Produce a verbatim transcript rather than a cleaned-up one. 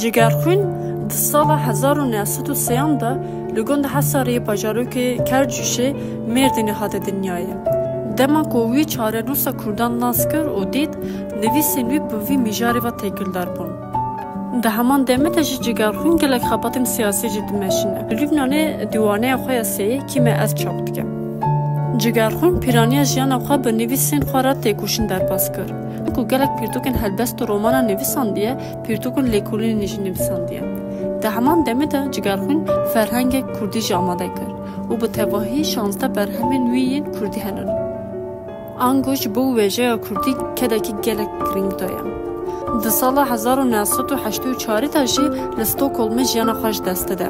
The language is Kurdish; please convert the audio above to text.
Cigerxwîn di sala hezar û neh sed û sêyan de li gund Hesarê yê bajarokê Kercûşê Mêrdînê hate dinyayê. Dema ku wî çarenûsa kurdan nas kir û dît, nivîsên wî bi vî mijarê ve têkildar bûn. Di heman demê de jî Cigerxwîn gelek xebatên siyasî jî dimeşîne. Li Lubnanê dîwaneya xwe ya sêyê Kî me ez çap dike. Cigerxwîn pîraniya jiyana xwe bi nivîsên xwe re têkoşîn derbas kir. Ku gelek pirtûkên helbest û romana nivîsandiye, pirtûkên lêkolînê jî nivîsandiye. Di heman demê de Cigerxwîn ferhengek kurdî jî amade kir û bi tevahî şazdeh berhemên wî yên kurdî hene. Ango ji bo wêjeya kurdî kedekî gelek girîng daye. Di sala hezar û neh sed û heştê û çarê de jî li Stockholmê jiyana xwe ji dest dide.